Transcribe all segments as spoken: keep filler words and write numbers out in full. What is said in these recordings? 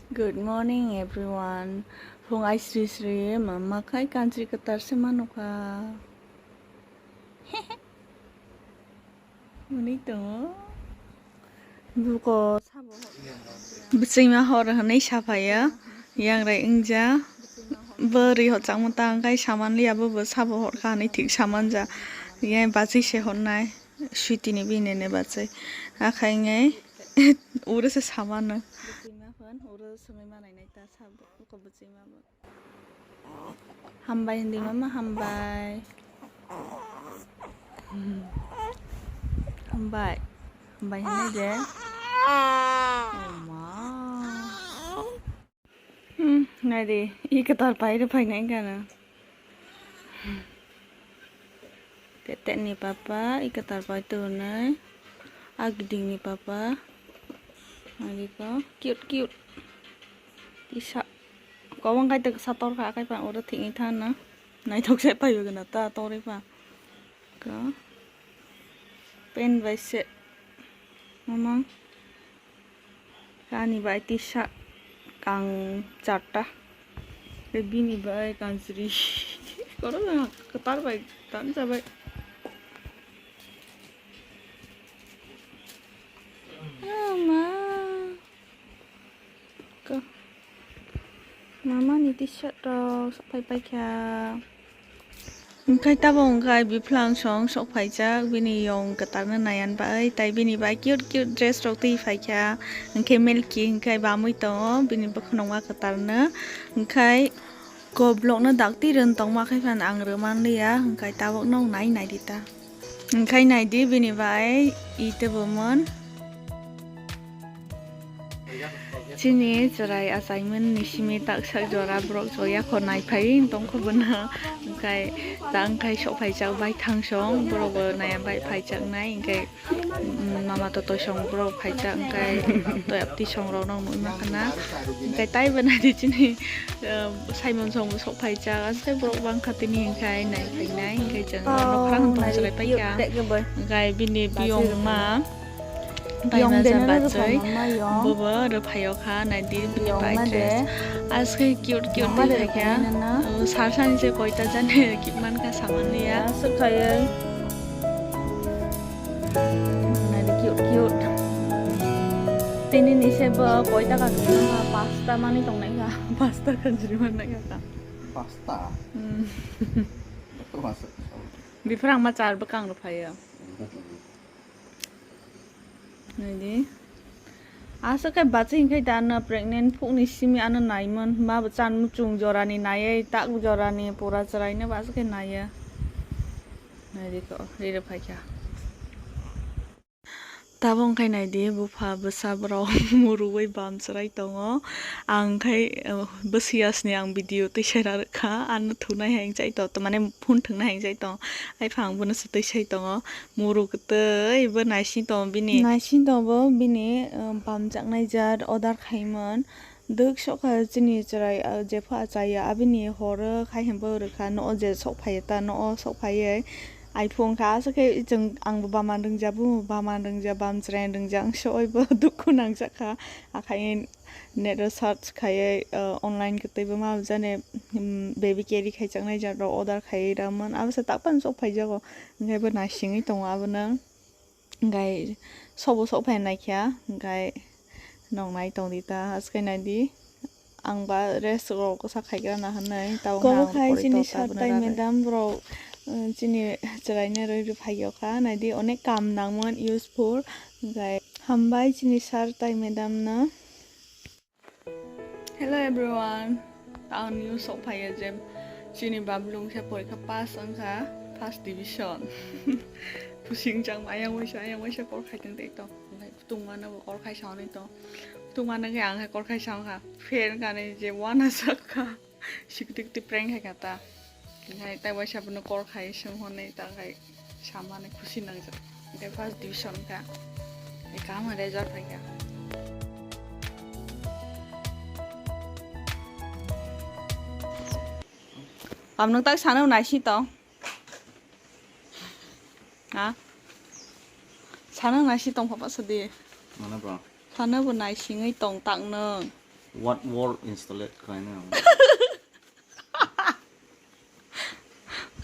Good morning everyone. Phung ai sri sri mama khai kanchri kwtar se manukha. Muni tongo. Buko sabo. Bwswima hor hwnwi saphaiya. Yangrai wngja. Bwrwi hochangma ta wngkhai saman liya bo bo sabo horkha hwnwi thik saman ja. Yang bachwi se hornai. Sweety ni bini ne bachai. Akhai ngai uro se samano. Bwtwi ma phone uro songwi manai nai ta sabo ko bwtwi ma bo. Hambai hindi mama hambai. Hambai. Hambai hindi de. Oh ma. Hmm, nai di, i kwtal pai rw phainai gana. Tetek ni papa, i kwtal pai twnai. A giding ni papa. Nai di ko, cute, cute. Tisa. Kobong kai tek sator kha, kai pa oro thik ni than na. Naithok se pai gana ta, tori pa. Ka. Pen bai se. Mamang. Kani bai tisa kang charta. Tei bini bai kansri. Koro na kwtal bai tan jabai. Oh, ma. Ko. Mama ni t-shirt rok sok pai pai kha. Wngkhai tabok wngkhai biplang song sok phaijak bini yong kwtal no naiyan bai tei bini bai cute cute dress rok twi phaikha. Wngkhai milki wngkhai bamwi tongo bini bwkhwnongma kwtal no. Wngkhai koblok no dakti rwn tongma khai phano ang rwmanliya wngkhai tabok no nai nai di ta. Wngkhai nai di bini bai i tubumon. Chini chwrai achaimani simi taksa jora borok joya kho naiphai tongkho bono, wngkhai ta wngkhai sok phaijak bai thangsong borok bo naya bai phaijaknai, wngkhai, mm, mama to toisong borok phaijak, wngkhai toyapti song rok no nugwi mankha na, wngkhai taibo naidi chini, eh, Simon song bo sok phaijak, aswk borok bangkha tini wngkhai naiphainai, wngkhai chwng nokha hwn tong chwrai paikha, wngkhai bini biyong ma. Yong Paimasa denana bachoi, rwphai mama yong. Bobo rwphaio kha, naidi bini Yong bai ma dress. De. Aske cute cute Mama de de rwphai kha. Nana. O, sar sani se koita jani kip man kha saman ya. Ya, sir khayai. Naidi cute cute. Tini ni se bo koita ka kha, pasta mani tong nai kha. Pasta kanjri man nai kha. Pasta? Hmm. Pasta. Bifrang ma char bwkang rwphaio. Naidi. Aswk khe bachwi hwnkhe da ano pregnant phukni simi ano naimon. Ma bo chan muchung jorani naiwi tak jorani pura chwraino bo aswk khe naiya. Naidi ko, riri phaikha. Tabok wngkhai naidi bupha bwsa borok muruwi bam chwrai tongo. Ang khai, uh, bwsiyasni ang video twi sera rwkha. Ano thunai hai wngchai to, to mane phone thwngnai hai wngchai tongo. Hai phang bono se twi sai tongo. Muru kwtwi bo naising tongo bini. Naising tongo bo bini, um, bamjaknai jar order khaimon. Dwk sokha chini chwrai, ah, jepha achaiya abini horo khai hwnba rwkha no o je sok phaiya ta no o sok phaiya. Ai phone kha aswk khe chwng ang bo baman rwngja bo baman rwngja bam chwrai rwngja ang soi bo dukhu nangjak kha. Akhai net o search khaiwi, ah, online kwtwi bo ma jani, um, baby carry khaijaknai jat rok order khaiwi ramon abo se tak phano sok phaijago. Hwnkhe bo naisingwi tongo abono. Hwnkhe sobo sok phai naikha, hwnkhe nong nai tongdi ta, aswk khe naidi. Ang ba rest rok sa khaigra na hwnwi, tabuk Kobo hwnwi ang khai chini recording sir to tai tabuk na madam rok, uh, chini chwraino rwi rwi phai o kha, naidi onek kam nangmani useful, hwnkhe hambai chini sir tai madam no. Hello everyone, ang news sok phaiya je chini Bablung se porikha pass wngkha, first division. Pusing chang ayang waisa ayang waisa kor khai tong tei tong. Tungmano bo kor khai sawi tong. Tungmano khe ang khe kor khai sawi kha. Fail wngkha ni je wana sak kha. Sikti kti prank hai kha ta. Hai tai waisa bono kor khai song hwnwi ta khai samani khusi nangjak. Hwnkhe first division kha. Ekam result hai kha. Am nung tak sana nai si tong. Ha? Sana nai si tong papa sadi. Mana bro? Sana bo nai singwi tong tak nung. What wall installed khlainai ang?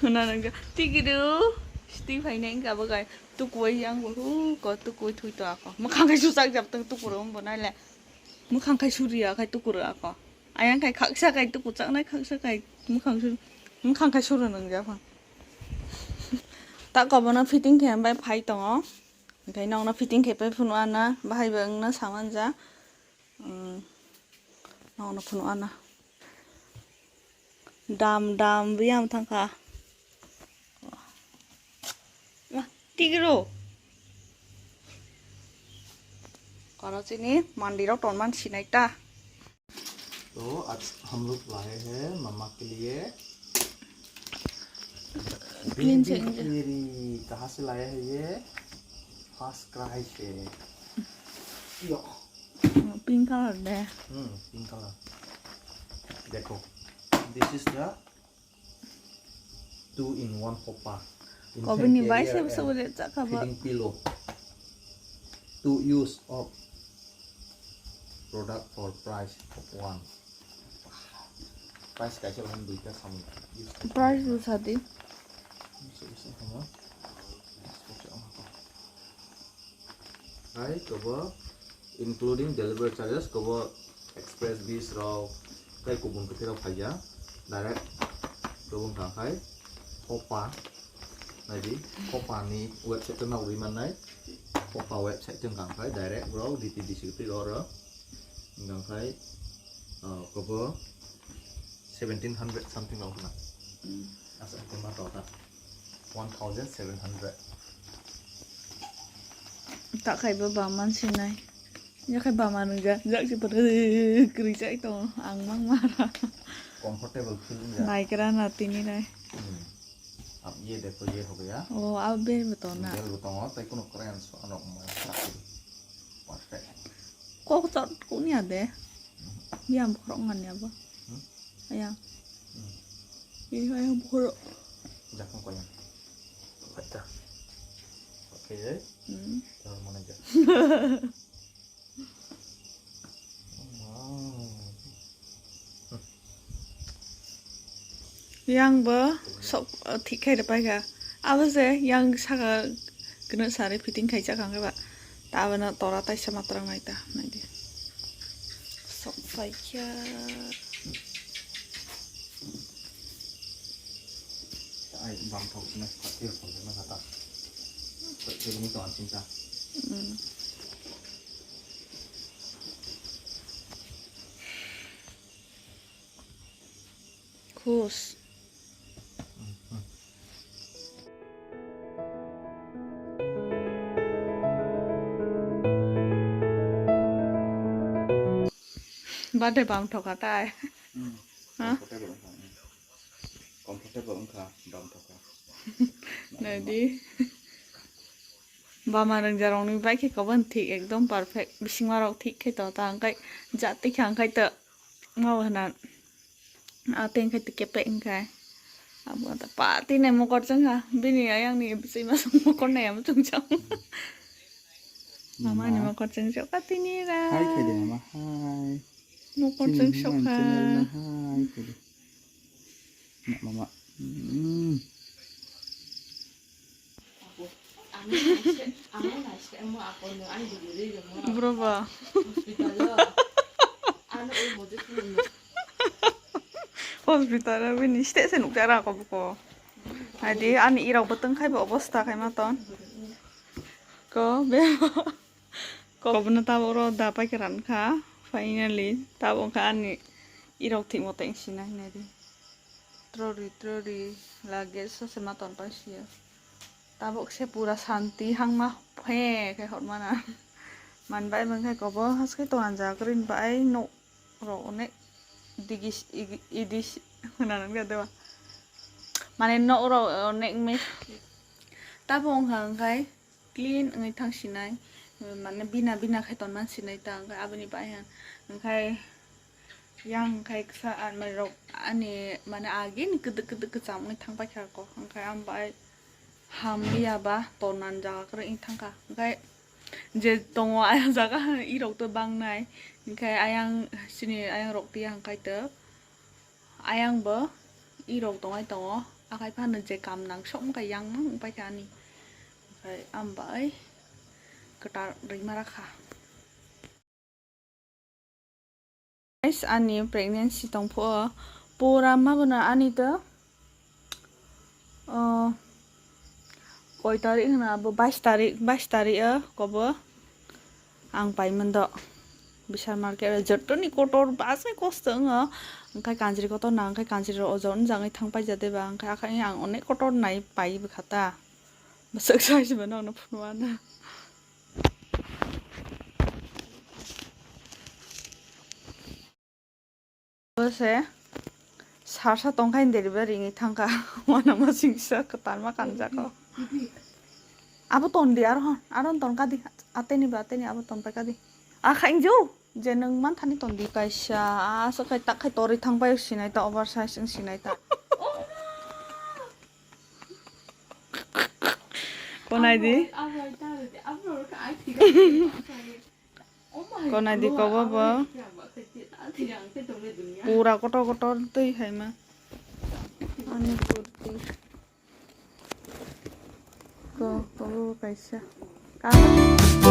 Hwnna nangkha. Tigidu. Siti phainai wngkha bo kai. Tukuwi yang bo hu ko tukuwi thui to ako. Mwkhang khai suchak jab tang tukuro wng bo naile. Mwkhang khai suriya khai tukuro ako. Ayang khai khaksa khai tuku chaknai khaksa khai mwkhang sur. Mwkhang khai suru nang jab ha. Ta kobono fitting khe bai phai tongo. Onkhe nokno fitting khe pai phunu ana bahai bo wngna samanja. Nokno phunu ana. Dam dam biyam thangkha. Tigro. Koro chini mandirok tonman sinai ta. तो आज हम लोग लाए हैं मम्मा के लिए क्लीन से baby engine. Kiri। कहाँ से लाया है ये? फर्स्ट क्राई से। यो। पिंक कलर दे। हम्म, पिंक कलर। देखो, this is the two in one hopper. Kobini bai se se ule chakha ba. Feeding pillow. Two use of product for price of one. Price kaisa wan duita samung. Price du sadi. Hai, kobo including delivery charges, kobo express bis rok, tei kubun kwthwi rok phaija, direct kobo wngkha khai Hopper, naidi, Hopper ni website o nagwi mannai, Hopper website wngkha khai direct bro D T D C kwthwi oro wngkha khai, ah, kobo seventeen hundred something rok wngkha. Asa khe ma tota. One thousand seven hundred. Ta khai bo ba man sinai. Ya khai ba man ja. Jak si pore kri chai to ang mang mara. Comfortable feel ya. Nai kra na tini nai. Hmm. Ab ye dekho ye ho gaya. Oh, ab ber bo to na. Bel bo tongo, tai kono kren so ano ma. Perfect. Kok chot ko ni ade. Biam khorok ngan ya bo. Hmm? Aya. Hmm. Ini kayak buhur. Jakong koyang. Baca. Oke, ya. Hmm. Jangan mana aja. Wow. Yang bo sok, eh, thik khai rwpai kha. Abo se yang saka gwnwi sari fitting khaijak ang khe ba. Ta abono tora taisa ma twrang nai ta, nai di. Sok phai kha. Ai bam thok sini, phatir thok sini kata. Phatir ni to ansin ta. Hmm. Khus. Bade bam thoka tai. Hmm. Ha? Comfortable wngkha, hmm. Comfortable wngkha, bam thoka. Nadi. Bama rwngjarokni bai khe kobo thik ekdom perfect. Bisingmarok thik khe to ta, hwnkhai jat tikha hwnkhai to ma bo hwnna. A tei hwnkhai to kepek hwnkhai. Abo ta pa tini mokol chwngkha. Bini ayangni bwswi masuk mokol nai amo chwngchang. Mama ni mokol chwngchok ka tini ra. Hai khai de mama, hai. Mokol chwngchok ka. Chini mama channel na hai khai de. Mama. Hmm. Bro ba. Hospital o bini site se nukjak ra ko buko. Adi ani irok bo tongkhai bo obosta khai ma ton. Ko be. Ko bono tabuk ro da paikha rankha. Finally tabuk kha ani irok thik moto wngsinai nai di. Trori, trori, lage sose ma ton paisiya. Tabuk se pura santi hangma phe khe hotmana. Man bai bangkhe kobo haske tongan jak rin bai nok rok onek digis igi-, idis hwnna nang de ba. Mane nok rok onek me. Tabuk wngkha wngkhai. Clean wngwi thang sinai, mane bina bina khai tonman sinai ta, hwnkhe aboni bai hwnkhe yang khai kisa almari rok ani mane agini kwdwk kwdwk kwcham wngwi thang paikha kok, hwnkhe ang bai hamliya ba tonman jaga kwrwi wngwi thangkha, hwnkhe je tongo ayang jaga irok to bangnai, Hingke ayang sini ayang rok tiya hingkai to ayang bo i rok tongoi tongo, akai phano je kam nang sok wngkha yang mang wngpai kha ani, hingke ang bai kwtal rima rakha. Guys, ani pregnancy tongphuo pura mabono ani to, o, koi tarik hwna abo, bais tarik, bais tarik o kobo ang paimando Vishal market o, jottoni kotor basai kosto wngo, hingke kanchri kotor nang, hingke kanchri rok ojol wngjagoi thang paijak de ba, hingke akhai ang onek kotor nai pai bwkha ta, bwswk size bo nokno phunukna. Bo se sarsa tongkha delivery ni thangkha. Wanama singsa kwtalma kanjako. Abo tondi aro hon, aro ton kadi. Ateni ba ateni abo ton pai kadi. A khainju je nwng manthani tondi kaisa. A so khai tak khai tori thang pai sinai ta oversize wng sinai ta. Konai di. Konai di kobo bo. Pura kotor kotor twi hai ma. Ani kurti. Ko, kobo bo kaisa. Ka-